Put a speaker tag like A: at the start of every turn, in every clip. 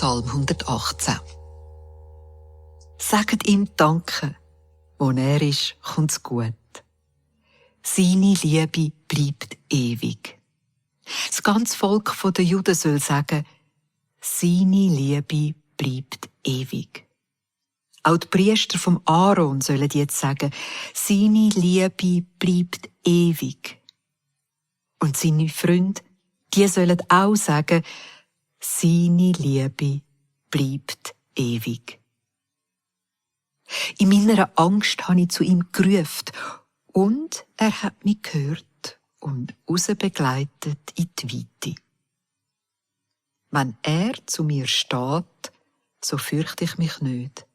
A: Psalm 118. Sagt ihm Danke, wo er ist, kommt's gut. Seine Liebe bleibt ewig. Das ganze Volk der Juden soll sagen, seine Liebe bleibt ewig. Auch die Priester vom Aaron sollen jetzt sagen, seine Liebe bleibt ewig. Und seine Freunde, die sollen auch sagen, seine Liebe bleibt ewig. In meiner Angst habe ich zu ihm gerufen und er hat mich gehört und rausbegleitet in die Weite. Wenn er zu mir steht, so fürchte ich mich nicht.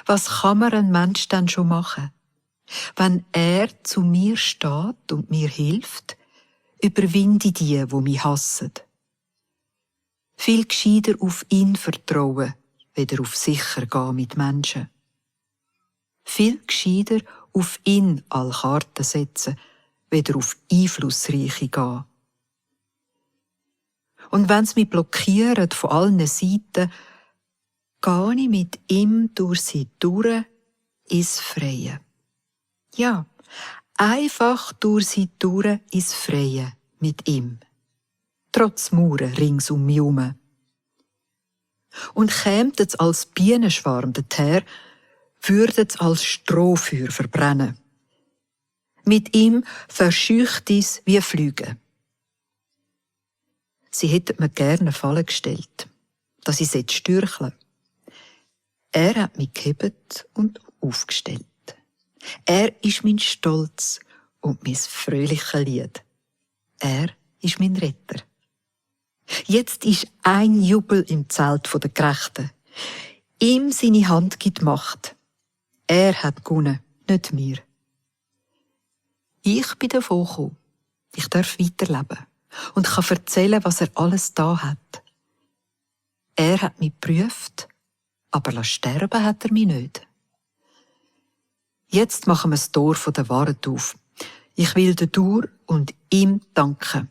A: Was kann mir ein Mensch denn schon machen? Wenn er zu mir steht und mir hilft, überwinde die mich hassen. Viel gescheiter auf ihn vertrauen, weder auf sicher gehen mit Menschen. Viel gescheiter auf ihn alle Karten setzen, weder auf Einflussreiche gehen. Und wenn sie mich blockieren von allen Seiten, gehe ich mit ihm durch sie durch ins Freie. Ja, einfach durch sie durch ins Freie mit ihm. Trotz Mauern rings um mich herum. Und kämt es als Bienenschwarm dorthin, würde es als Strohfeuer verbrennen. Mit ihm verscheucht es wie Flüge. Sie hätten mir gerne Fallen gestellt, dass ich stürchle. Er hat mich gehebt und aufgestellt. Er ist mein Stolz und mein fröhliches Lied. Er ist mein Retter. Jetzt ist ein Jubel im Zelt der Gerechten. Ihm seine Hand gibt Macht. Er hat gewonnen, nicht mir. Ich bin davon gekommen. Ich darf weiterleben und kann erzählen, was er alles da hat. Er hat mich geprüft, aber sterben hat er mich nicht. Jetzt machen wir das Tor der Wahrheit auf. Ich will der Tor und ihm danken.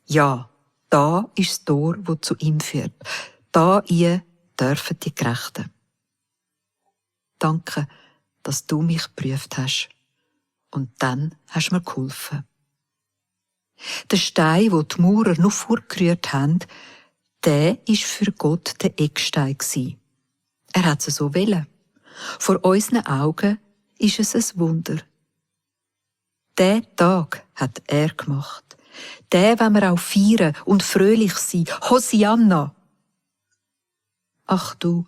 A: Ja, da ist das Tor, das zu ihm führt. Da ihr dürfen die Gerechten. Danke, dass du mich geprüft hast. Und dann hast du mir geholfen. Der Stein, den die Maurer noch vorgerührt haben, der war für Gott der Eckstein. Er hat es so wollen. Vor unseren Augen ist es ein Wunder. Den Tag hat er gemacht. Den wollen wir auch feiern und fröhlich sein. Hosianna! Ach du,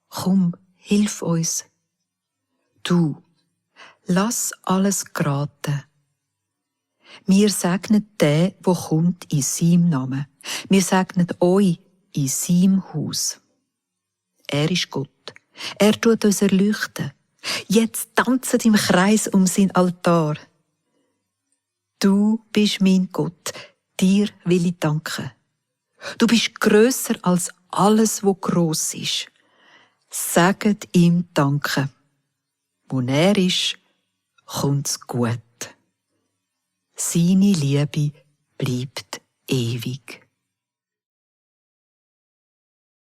A: komm, hilf uns. Du, lass alles geraten. Wir segnen den, der kommt, in seinem Namen. Wir segnen euch in seinem Haus. Er ist Gott. Er tut uns erleuchten. Jetzt tanzen im Kreis um sein Altar. Du bist mein Gott. Dir will ich danken. Du bist grösser als alles, was gross ist. Sagt ihm Danke. Wo er ist, kommt's gut. Seine Liebe bleibt ewig.